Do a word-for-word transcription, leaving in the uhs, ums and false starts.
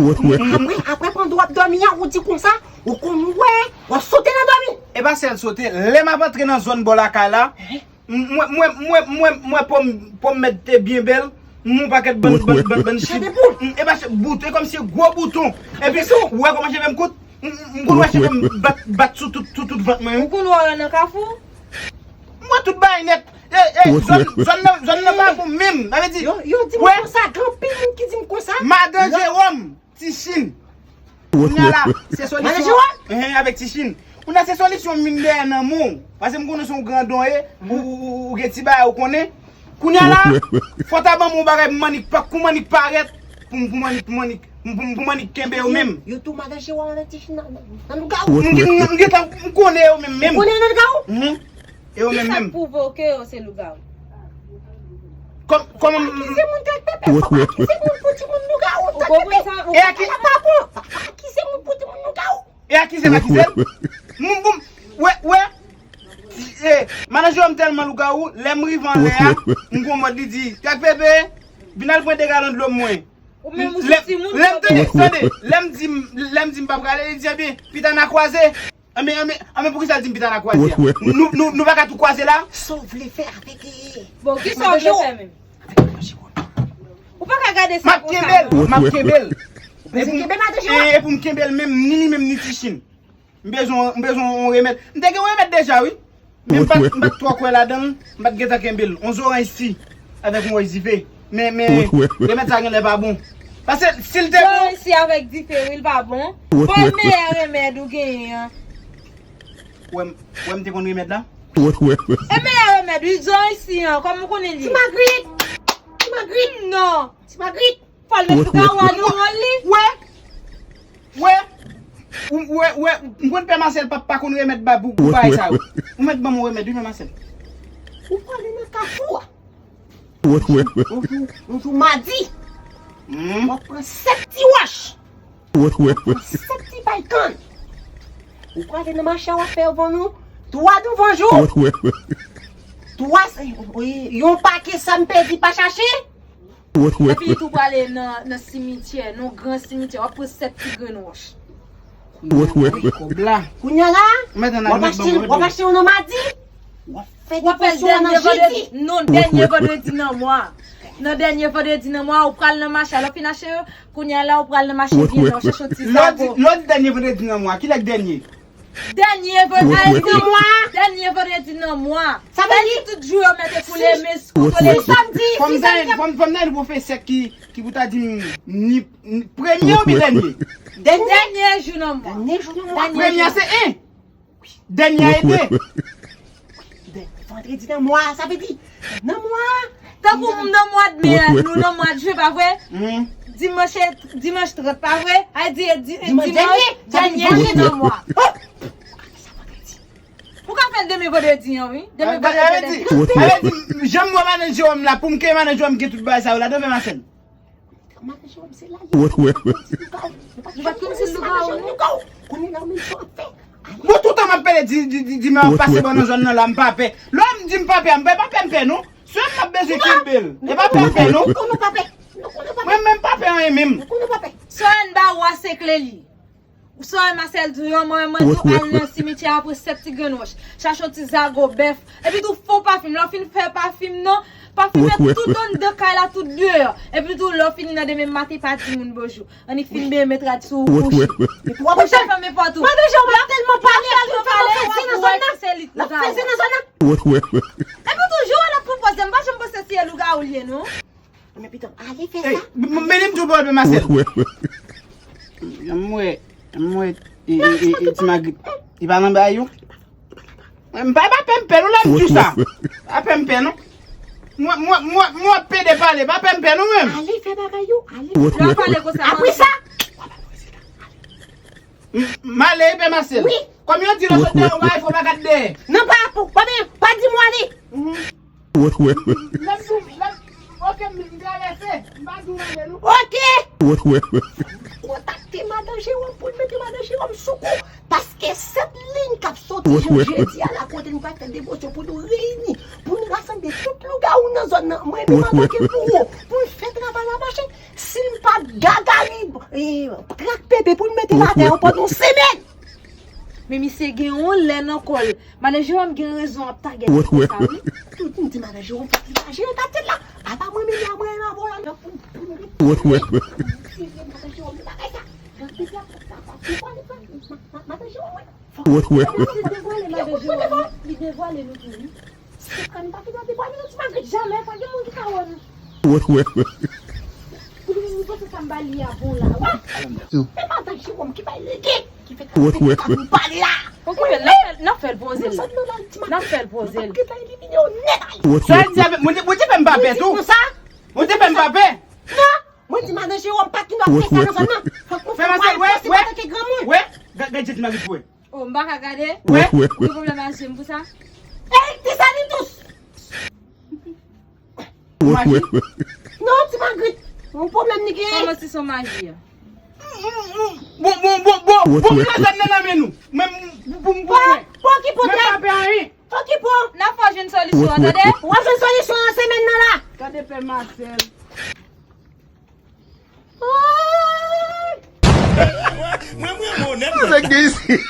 Apre, apre pandan w ap dòmi an, ou di konsa, ou konn wè, w ap sote nan dòmi. E pa sèl sote, lè m ap antre nan zòn bò lakay la, m wè, m wè, m wè, m wè, m wè pòm, pòm mèt te byen bèl, m wè yon pakèt bann, bann, bann, bann chit. E pa chit, bout, e kòmsi gwo bouton. Epi, ou wè kòman cheve m kout? M, m, m konn wè cheve m bat, bat sou tout, sou tout vant mwen. Ou konn wè nan kafou? M wè tout bagay nèt. E, e, zòn, zòn nan, zòn nan pa bon menm. Sa vle di, yo, yo di m konsa, gen anpil moun ki di m konsa. Madan Jewòm, Ti Chin. Kounye a la, se solisyon. Madan Jewòm? Enhen, avèk Ti Chin. Kounye a se solisyon m vin dèyè nan men w. Paske m konnen se yon grandon ye, ou, ou, ou, ou gen ti bagay ou konnen. Kounye a la, fò w ta ban m yon bagay pou m annik pa, pou m annik parèt, pou m, pou m annik, pou m annik, pou m, pou m annik kenbe yo menm. Yo tou Madan Jewòm avèk Ti Chin nan, nan lougawou. M gen, m gen tan, m konnen yo menm menm. Ou konnen yo nan lougawou? Mhm. E yo menm menm. Kisa k pwouve w ke yo se lougawou? Kòm, kòman m. Akize moun tèt pepe, fòk akize moun pou timoun lougawou tèt pepe. E aki- Sa pa bon. Fòk akize moun pou timoun lougawou. E akize m akize l. M, m, wè, wè. E, Madan Jewòm tèlman lougawou, lè m rive anlè a, m gon mòd li di, tèt pepe, vin al pran de galon dlo mwen. Ou menm ou se timoun. Lè m tande, tande, lè m di, lè m di m pa prale, li di, ebyen, pita n a kwaze. Anben, anben, anben, poukisa l di m pita n a kwaze a? Nou, nou, nou pa ka tou kwaze la? Sa w vle fè avèk li? Bon, kisa w vle fè menm? Ou pa ka gade sa konsa. M ap kenbe l, m ap kenbe l. Ou bezwen kenbe Madan Jewòm? E, e pou m kenbe l menm, ni li menm, ni Ti Chin. M bezwen, m bezwen yon remèd. M te gen yon remèd deja, wi. Men m pa t, m pa t twò kwè ladan l, m pa t gentan kenbe l. On zoranj si avèk yon wòch dife. Men, men, remèd sa genlè pa bon. Paske si l te bon. Zoranj si avèk dife, wi, l pa bon. Bon, e meyè remèd ou genyen an? Wè m, wè m te konn remèd la? E meyè remèd, wi, zoranj si an, kòman ou konnen li? Ti Magrit! Ti Magrit! Non. Ti Magrit! Fò l met lougawou a nan wòl li. Wè, wè, ou, wè, wè, m konn Pè Masèl pa, pa konn remèd ba pou, pou bagay sa yo. Ou mèt ban m yon remèd, wi, Pè Masèl. Ou prale nan kafou a. Yon jou, yon jou madi. W ap pran sèt ti wòch. W ap pran sèt ti pay kann. Ou prale nan mache a, w ap fè yo vann ou twa douvan jou. Twa, yon pake sa m pèdi pa chache. Epi li tou prale nan, nan simityè, nan gran simityè, w ap pran sèt ti grenn wòch. Kounye a la, w ap achte, w ap achte yon nan madi, w ap fè depozisyon nan jedi. Non, dènye vandredi nan mwa. Nan dènye vandredi nan mwa, ou pral nan mache, lè w fin achte yo, kounye a la, ou pral nan mache vye nan, w chache yon ti zago. Lè w di dènye vandredi nan mwa, kilè k dènye? Dènye vandredi nan mwa. Dènye vandredi nan mwa. Sa vle di tout jou yo mete pou le mes, pou le samdi. Fò m ta, fò m, fò m ta gen pwofesè ki, ki pou ta di m ni, ni premye oubyen dènye. Dènye jou nan mwa. Dènye jou nan mwa. Premye a se en. Dènye a e de. Dènye vandredi nan mwa, sa vle di nan mwa a. Tankou m nan mwa de me a, nou nan mwa de jen, pa vre? Dimanch, dimanch trant, pa vre? A di, di, dimanch dènye jou nan mwa. Ou ka fè l demen vandredi an, wi. Demen vandredi. Sa vle di, jan m wè madan Jewòm la, pou m kenbe madan Jewòm gen tout bagay sa yo ladan, men Masèl. Madan Jewòm se la, li pa konn si lougawou. Li pa konn si lougawou. Kounye a la, ou menm sa w ap fè. Bon, toutan m ap pede di, di, di, di, men w ap pase bò nan zòn nan la, m pa pè. Lè w di m pa pè, m pa, pa pè, m pè, non. Se m ap bezwen kenbe l. E pa pè, m pè, non. Mwen menm pa pè anyen menm. Sò N ba ou a se kle li. Ou sa wè Masèl di w yo, mwen, mwen di w al nan simityè a, pran sèt ti grenn wòch. Chache yon ti zago bèf. Epi tou fè yon pafim. Lè w fin fè pafim nan, pafime tout anndan kay la, tout deyò. Epi tou lè w fini nan demen maten, pa di moun bonjou. Annik fin benyen met rad sou ou kouche. Epi w ap kouche fèmen pòt ou. Mwen deja w ap tèlman pale, w ap tèlman pale, w ap wè ki se li k lougawou. Epi toujou w ap pwopoze m, pa janm panse se lougawou l ye non. Men pito ale fè sa. M, m, men li m tou pral pè Masèl. Jan m wè, jan m wè, e, e, e, e, Ti Magrit. Li pa nan bagay yo. M pa, pa pè m pè non lè m di sa. Pa pè m pè non. Mwen, mwen, mwen, mwen pede pale, pa pè m pè non menm. Ale fè bagay yo, ale fè bagay yo. Lè w pale konsa, apre sa. M, m ale pè Masèl. Wi. Kòm yo di lè w sot dèyè yon bagay, fò w pa gad dèyè. Non, pa, pa, pa, pa di m w ale. Lè m di w, lè m, oke, m, m travèse, m pa di w ale non. Oke. Kontakte madan Jewòm pou l mete madan Jewòm sou kou. Paske sèt liy k ap soti jou jedi a la, kote nou pral fè devosyon pou nou reyini, pou nou rasanble tout lougawou nan zòn nan. Mwen menm antanke bouro, pou n fè travay la mache. Si n pa gagari E, krak pepe pou l mete l atè yo pandan yon semèn. Men misye gen yon lè nan kò l. Madan Jewòm gen rezon ap tagèt konsa, wi. Tout moun di Madan Jewòm fòk li pa jere tèt la. Apa mwen menm la, mwen la, mwen la, pou, pou, pou, Madan Jewòm, li bagay sa. Krak pepe ap, ap, ap, ap, Madan Jewòm, wi. Fòk, fòk li devwale Madan Jewòm, li devwale nou tou, wi. Se kran pa ki dwe debwale nan ti magrit jamè, pa gen moun ki ka wè nou. Pou li menm li panse sa m ba li a bon la, wi. E madan Jewòm ki bay lege, ki fè kran pepe pa pou pale la. Okipe l, n ap fè l, n ap fè l poze l. N ap fè l poze l. Sa di avè, mwen te, mwen te fè m pa pè tou. Mwen te fè m pa pè. Non, mwen di madan Jewòm pa ki nou ap fè sa nan zòn nan. Fòk nou fè bagay posib antanke granmoun. Wè, gad, gad jan ti magrit pou wè. Oh, m pa ka gade? Wè. Ou gen pwoblèm ak je m pou sa? Ey, ti Sanitus! Maji? Non, ti magrit. Yon pwoblèm li genyen. Kòman si se yon maji a? Bon, bon, bon, bon, bon, m nan zòn nan nan men nou. Men, pou m pou mwen. Fò ki pwoblèm? Men pa pè anyen. Fò ki pwoblèm? N ap fè w jwenn solisyon an, tande? W ap jwenn solisyon an semèn nan la. Tande pè Masèl. Mwen, mwen, mwen, nèt. Nèg gen isi.